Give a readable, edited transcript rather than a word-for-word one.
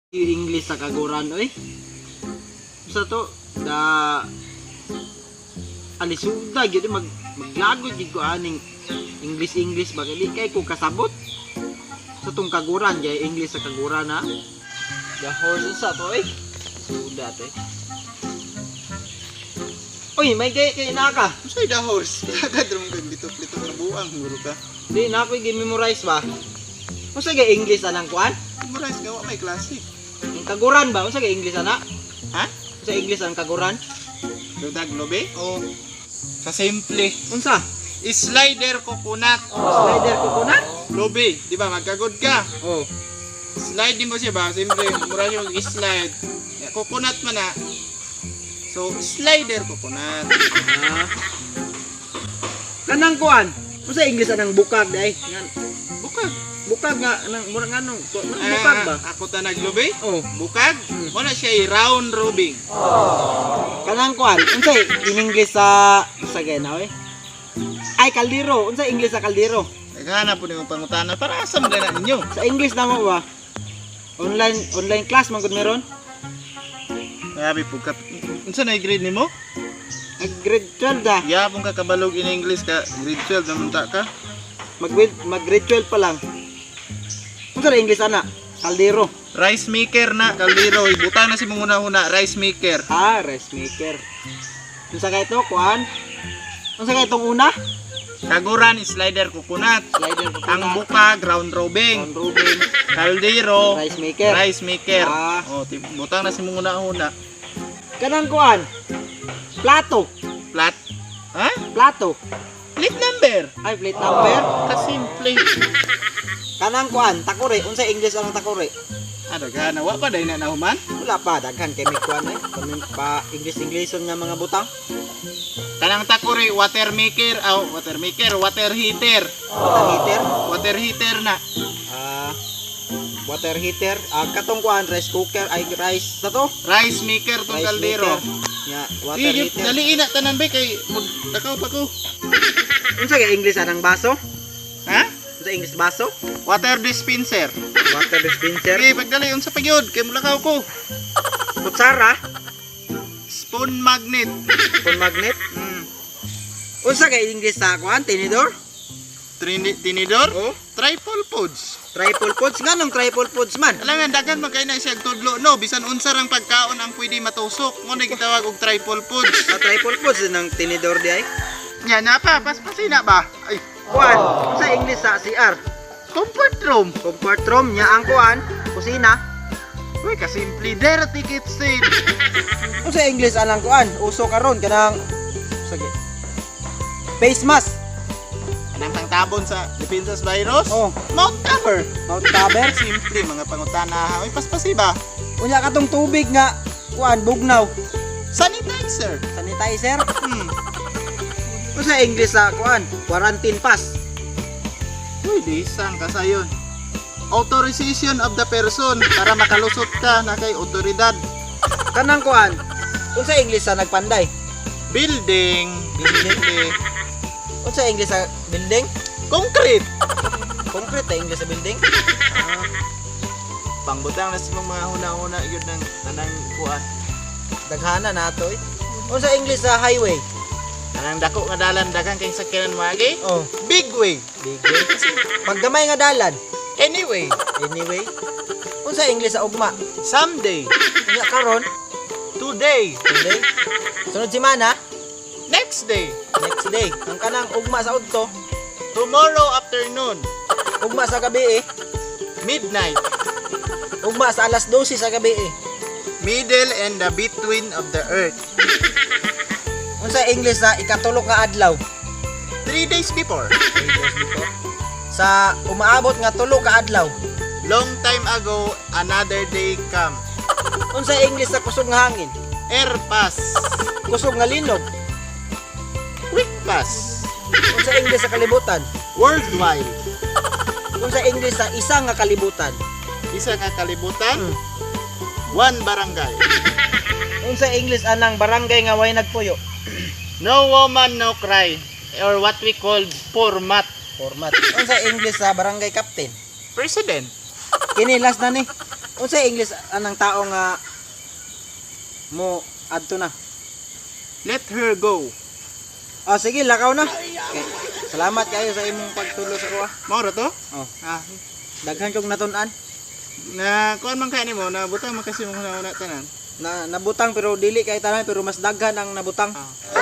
English sa kaguran oy. Sa to da alisuda gyud maglagot gyud ko aning English English ba, kay di kay ko kasabot. Sa tong kaguran jay English sa kaguran ha. The horse sa to oy. Suda to eh. Uy, may gay kay naka. Unsay the horse? Kagad ra mong kag litok-litok na buang guro ka. Di na ako gi-memorize ba. Unsa gay English anang kuan? Memorize nga wa may klase. Ang kaguran ba? Unsa gay English ana? Ha? Unsa English ang kaguran? Ludag lobe? O Sa simple. Unsa? Slider coconut. Slider coconut? Lobe, di ba magkagod ka? Oh. Slide din mo siya ba? Simple, mura siya mag-slide. Ya, coconut man na. So, slider coconut. Ah. Kanang kuan. Unsa English anang bukag day? Ngan Bukag. Bukag nga nang mura nganong nang bukag ba? Ah, ako ta naglobe? Oh. Bukag? Mo na siya round robing. Kanang kuan. Unsa in English sa ganaw eh? Ay, kaldero. Unsa English sa kaldero? Naghanap po niyong pangutana para asa man na ninyo. Sa English na mo ba? Online online class man gud meron? Grabe po ka. Unsa na grade nimo? Nag grade 12 da. Yapon ka kabalog in English ka, grade 12 naman ta ka. Mag grade 12 pa lang. Unsa na English ana? Kaldero. Rice maker na, kaldero. Ibutang na si mong una-una, rice maker. Ah, rice maker. Unsa kay ito, kuan? Unsa kay itong una? Kaguran, slider coconut. Slider coconut. Ang bukag, round robing. Round robin, Kaldero, rice maker. Rice maker. Ah. Oh, butang na si mong una-una. Kanang kuan? Plato. Plat. Ha? Plato. Plate number. Ay, plate number. Kasimple. Kanang kuan, takore. Unsa English anang takore? Ano ka na? Wa pa dahil na nahuman? Wala pa daghan kay may kuan eh. Kami pa English Englishon nga mga butang. Kanang takore, water maker. Oh, water maker, water heater. Water heater. Water heater na. Ah, water heater. Ah, katong kuan rice cooker ay rice sa to. Rice maker tong Rice kaldero. maker. Nya, water Di, heater. dali ina tanan be kay takaw pa ko. Unsa kay English anang baso? Ha? Unsa English baso? Water dispenser. Water dispenser. Sige, pagdali unsa pa gyud kay mulakaw ko. Kutsara, Spoon magnet. phone magnet. Unsa kay English sa kuan? Tinidor? Tinidor? Oh. Tripod pods. Tripod pods, nganong tripod pods man? Alangan daghan man kay na siya tudlo no, bisan unsa rang pagkaon ang pwede matusok. Mo na gitawag og tripod pods. Ah, tripod pods din ang tinidor di ay. Nya na pa, paspasina ba? Ay, Kuan, unsa English sa CR? Comfort room. Comfort room nya ang kuan, kusina. Uy, kasimple dirty kitchen. Unsa English anang kuan? Uso karon kanang sige. Face mask. Anang pangtabon sa depensa sa virus? Oh. Mouth cover. Mouth cover. Simple mga pangutana. Uy, paspasi ba? Unya katong tubig nga kuan bugnaw. Sanitizer. Sanitizer. Unsa English sa kuan? Quarantine pass. Uy, di isang kasayon. Authorization of the person para makalusot ka na kay otoridad. Kanang kuan. Unsa English sa nagpanday? Building. Building. Unsa English sa building? Concrete. Concrete eh, English sa building. Ah, pangbutang na sa mga huna-huna yun ng tanang kuan. Daghana na ato eh. Unsa English sa highway? Tanang dako nga dalan daghang kay sakyanan moagi. Oh, Big way. Big way. Paggamay nga dalan. Anyway, Anyway. Unsa English sa ugma? Someday, Unya karon, today, today. Sunod semana, next day, next day. Ang kanang ugma sa udto, tomorrow afternoon, ugma sa gabi eh. Midnight, Ugma sa alas 12 sa gabi eh. Middle and the between of the earth. Unsa English sa ikatulok nga adlaw? 3 days before. Sa umaabot nga tulo ka adlaw. Long time ago, another day come. Unsa English sa kusog nga hangin? Air pass. Kusog nga linog. Quick pass. Unsa English sa kalibutan? Worldwide. Unsa English sa isa nga kalibutan? Isa ka kalibutan. One barangay. Unsa English anang barangay nga way nagpuyo? No woman, no cry. Or what we call format. Format. Unsa English sa barangay captain? President. Kini last na ni. Unsay English anang tao nga mo adto na? Let her go. Ah, sige, lakaw na. Okay. Salamat kayo sa imong pagtulo sa kuha. Mao ra to? Oh, Ah, daghan kong natun-an. Na kuan man kay nimo, na butang man kasi mong una tanan. Na nabutang pero dili kay tanan, pero mas daghan ang nabutang. Ah.